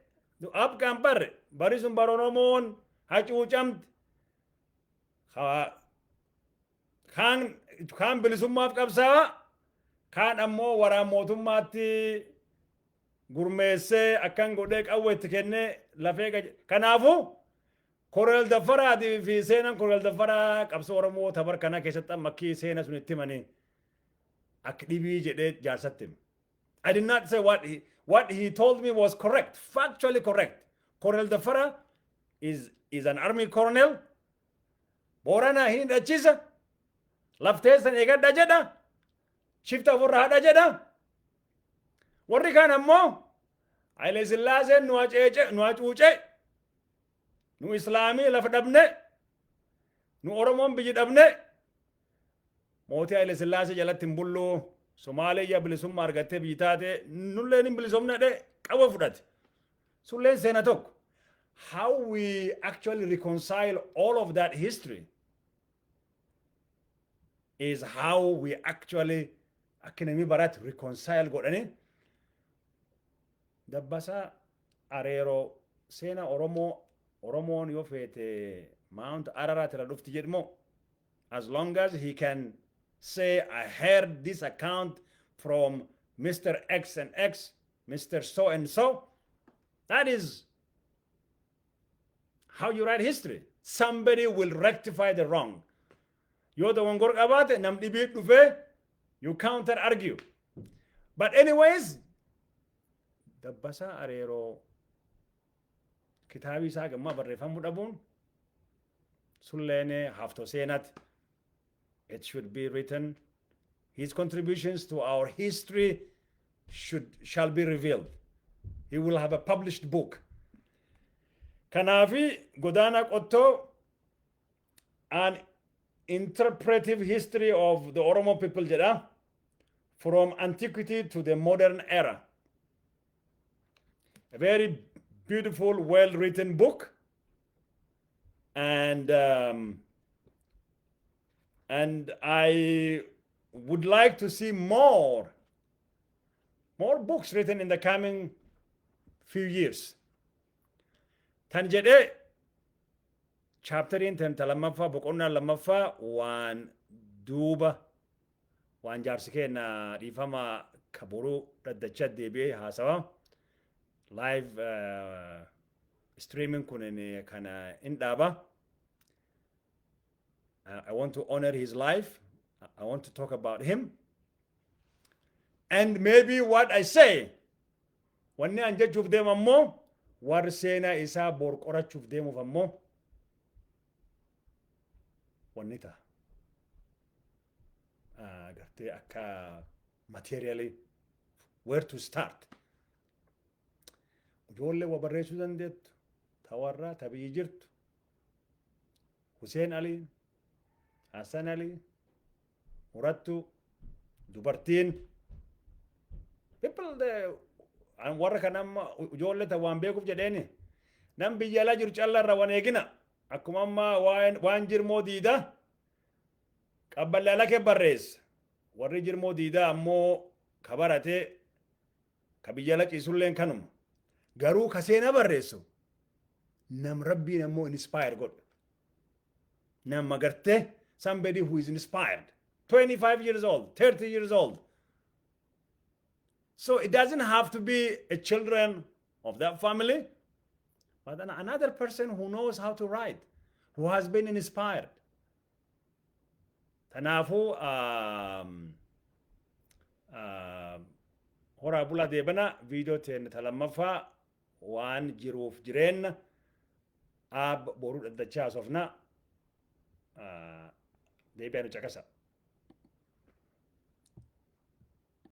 ab Qaambarre bari sun bara Oromoon hacuucamte, kaan bilisummaaf qabsaa'a, kaan ammoo waraan mootummaatti gurmeessee akkan godhee qawwee itti kennee lafee. Kanaafuu Kolonel Daffaraatii fi seenaan Kolonel Daffaraa qabsoo Oromoo tabar kanaa keessatti amma akki seena sun itti himanii akka dhibii jedhee jaarsatti hime. I did not say what he told me was correct, factually correct. Colonel Daffara is an army colonel. Boorana hin hidhachiisa. Lafteessan eegadha jedha. Shifta ofirraa hadha jedha. Warri kaan ammoo Haile Sillaaseen nu haceece, nu hacuuce, nu Islaamii lafa dhabne, nu Oromoon biyyi dhabne, mootii Haile Sillaasee jalatti hin bulluu, Somaalee iyya bilisummaa argattee biyyi taate, nulleen hin bilisomne dhe qawwee fudhate. Sulleen seena tokko. How we actually reconcile all of that history is how we actually akka namni barate reconcile godhanii. Dabbasaa Areeroo seena Oromoo, Oromoon yoo feete Mount Ararat irra dhufti jedhmoo, as long as he can say, "I heard this account from Mr. X and X, Mr. So and so," that is how you write history. Somebody will rectify the wrong. Yoo dogongor qabaate nam dhibii dhufee you counter argue. But anyways, Dabbasaa Areeroo kitaabii isaa gammaa barreeffamuu dhabuun sulleen haftoo seenati. It should be written. His contributions to our history shall be revealed. He will have a published book. Kanaafi Godaana Qottoo, An Interpretive History of the Oromo People jedha, from Antiquity to the Modern Era. A very beautiful, well written book, and I would like to see more books written in the coming few years. Tan jedhee chapteriin tan lammaffaa, boqonnaa lammaffaa, waan duuba waan jaarsi keenya dhiifama ka boruu dhaddacha deebi'ee haasawa. Live streaming kun kana in dhaaba. I want to honor his life. I want to talk about him. And maybe what I say, wanni an jechuuf deemu ammoo warri seenaa isaa bor qorachuuf deemuuf ammoo wanni ta'a. Gartee akka materially where to start. Ijoollee wa barreessuu dandeettu, ta warraa, ta biyyi jirtu, Hussein Ali, Hassan Ali, Murattu, dubartiin, people the warra kan amma ijoollee ta waan beekuuf jedheeni nam biyya alaa jiru calla irra waan eegina. Akkuma amma waan jirmoo diida qabballee ala kee barreessa. Warri jirmoo diidaa ammoo ka barate ka biyya ala ciisulleen kanuma. Garuu ka seenaa barreessu nam Rabbiin ammoo inspire godhu, nama gartee somebody who is inspired, 25 years old, 30 years old. So it doesn't have to be a children of that family, but another person who knows how to write, who has been inspired. Kanaafuu horaa bulaa deebana. Viidiyoo teen ta lammaffaa waan jiruuf jireenya aab Boruu Dhaddachaa haasofna. Deebi'aa nu caqasa.